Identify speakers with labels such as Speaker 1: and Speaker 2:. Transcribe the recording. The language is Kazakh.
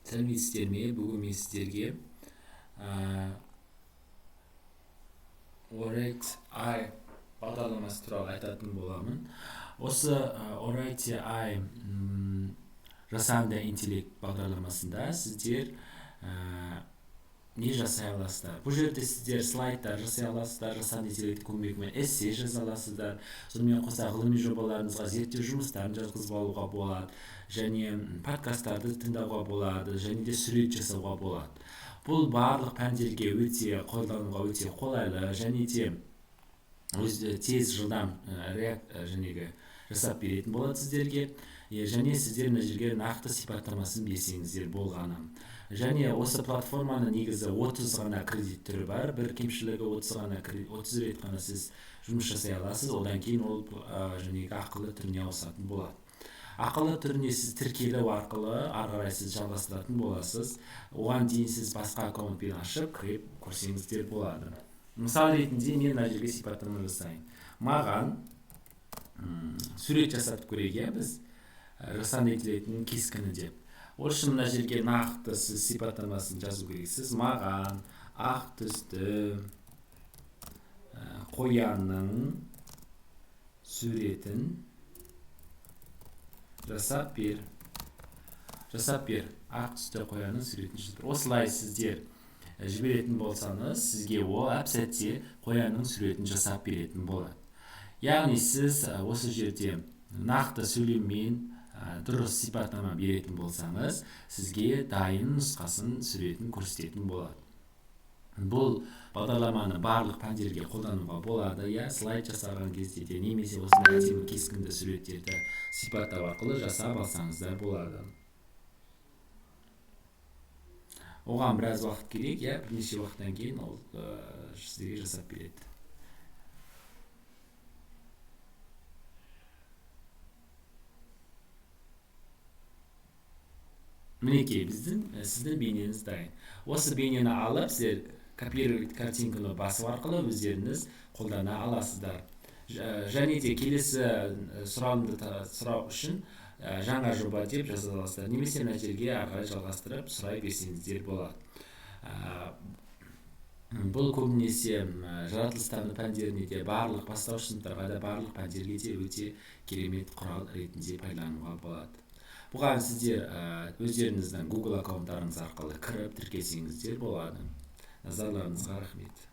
Speaker 1: Сәлеметсіздер ме? Бүгін мен сіздерге Oret.ai бағдарламасы туралы айтатын боламын. Осы Oret.ai жасанды интеллект бағдарламасында сіздер не жасай аласыздар? Бұл жерде сіздер слайдтар жасай аласыздар, жасанды интеллект көмегімен эссе жаза аласыздар, сонымен қоса ғылыми жобаларыңызға зерттеу жұмыстарын жазғызып алуға болады, және подкасттарды тыңдауға болады, және де сурет жасауға болады. Бұл барлық пәндерге өте қолдануға өте қолайлы, және де өзі тез, жылдам жәнегі жасап беретін болады сіздерге. Және сіздер мына жерге нақты сипаттамасын берсеңіздер болғаны. Және осы платформаның негізі 30 ғана кредит түрі бар. Бір кемшілігі 30 ғана кредит, 30 рет қана сіз жұмыс жасай аласыз, одан кейін ол жәнегі ақылы түріне ауысатын болады. Ақылы түріне сіз тіркелу арқылы ары қарай сіз жалғастыратын боласыз. Оған дейін сіз басқа аккаунтпен ашып кіріп көрсеңіздер болады. Мысал ретінде мен мына жерге сипаттама жасайын. Маған сурет жасатып көрейік, иә, біз жасанды интеллектінің кескіні деп. Ол үшін мына жерге нақты сіз сипаттамасын жазу керексіз. Маған ақ түсті қоянның суретін жасап бер. Жасап бер. Ақ түсті қоянның суретін жасап бер. Осылай сіздер жіберетін болсаңыз, сізге ол әп-сәтте қоянның суретін жасап беретін болады. Яғни сіз осы жерде нақты сөйлеммен дұрыс сипаттама беретін болсаңыз, сізге дайын нұсқасын, суретін көрсететін болады. Бұл бағдарламаны барлық пәндерге қолдануға болады, иә, слайд жасаған кезде де, немесе осындай әдемі кескінді суреттерді сипаттау арқылы жасап алсаңыздар болады. Оған біраз уақыт керек, иә, бірнеше уақыттан кейін ол сіздерге жасап береді. Мінекей, сіздің бейнеңіз дайын. Осы бейнені алып, сіздер копировать картинканы басу арқылы өздеріңіз қолдана аласыздар. Және де келесі сұрауымды сұрау үшін жаңа жоба деп жаза аласыздар. Немесе мына жерге ары қарай жалғастырып сұрай берсеңіздер болады. Бұл көбінесе жаратылыстану пәндеріне де, барлық бастауыш сыныптарға да, барлық пәндерге де өте керемет құрал ретінде пайдалануға болады. Бұған сіздер өздеріңіздің Google аккаунттарыңыз арқылы кіріп тіркелсеңіздер болады. Назарларыңызға рахмет.